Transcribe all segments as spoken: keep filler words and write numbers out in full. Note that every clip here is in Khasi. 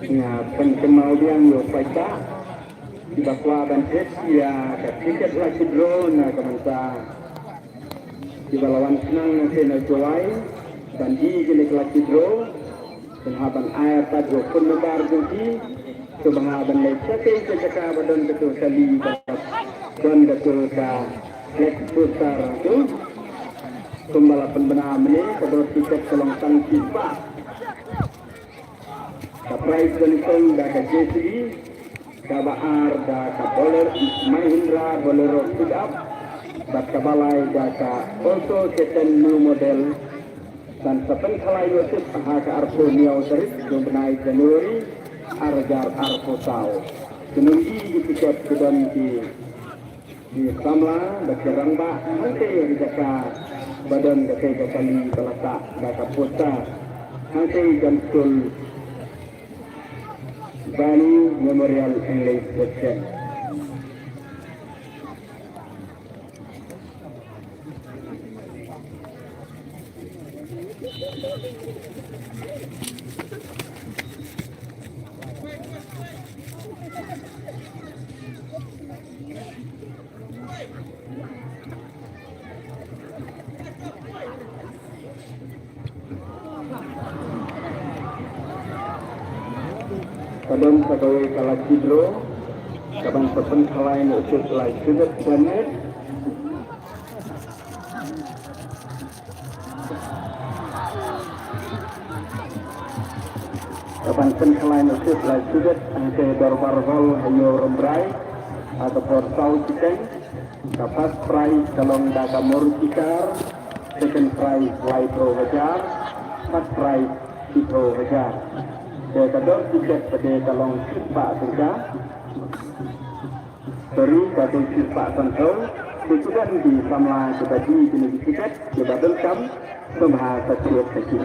Nga pynkynmaw biang ïa u paidbah kiba kwah ban thied ïa ka tiket lucky draw na ka bynta kiba la wan khnang na sien na Jowai ban ïoh ïa kane ka lucky draw. Phin hap ban ai artat ïa u phone number jong phi. Sngewbha ban leit sha kaei ka jaka ba don kato ka kali ba don kato ka flex poster tu. Kumba la pynbna mynne, ka dor tiket ka long tang shispah. Ka prize ka nyngkong da ka J C B, kaba ar da ka Bolero, Mahindra Bolero pickup, bad kaba lai da ka Alto K ten new model. Ban sa pynkhalai ïa u sip ha ka arphew hynñiew tarik jong u bnai January ar hajar arphew saw. Kynnoh ïa ki tiket ki don ki, ki samla bad ki rangbah hangtei ha ki jaka ba don katei ka kali ba la sah da ka poster hangtei jan skul Bani Memorial English Section. Ka don sa kawei ka lucky draw kaban sa pynkhalai na u sip lai Sibet Janet. Kaban pynkhalai na u sip lai Sibet hangtei Dorbar Hall ha Ïew Rambrai ha ka por saw shiteng. Ka first prize ka long da ka Maruti car, second prize laiphew hajar, third prize shiphew hajar. Te ka dor tiket pat de ka long shispah tyngka. Sorry, ka dei shispah sanphew. Te ki don ki samla kiba die kine ki tiket kiba donkam, sngewbha sa thied sa ki.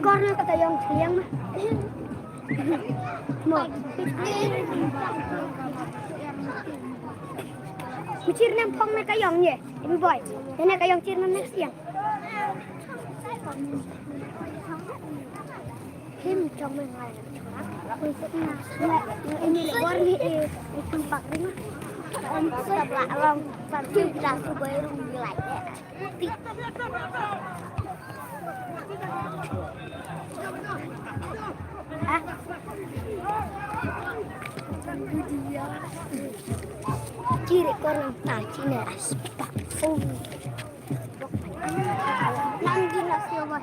Corner kata ïong thiang. Mo. Mu chir nam phong na ka ïong ye. Emi boy. Dane ka ïong chir nam next ïong. Him chong me ngai. Emi bor ni e. Emi tum pak ring. Emi sa bla long. Pak tu bla su boy rung ni lai. Kiri kono ta chine aspa. Oh. Nang gina siapa?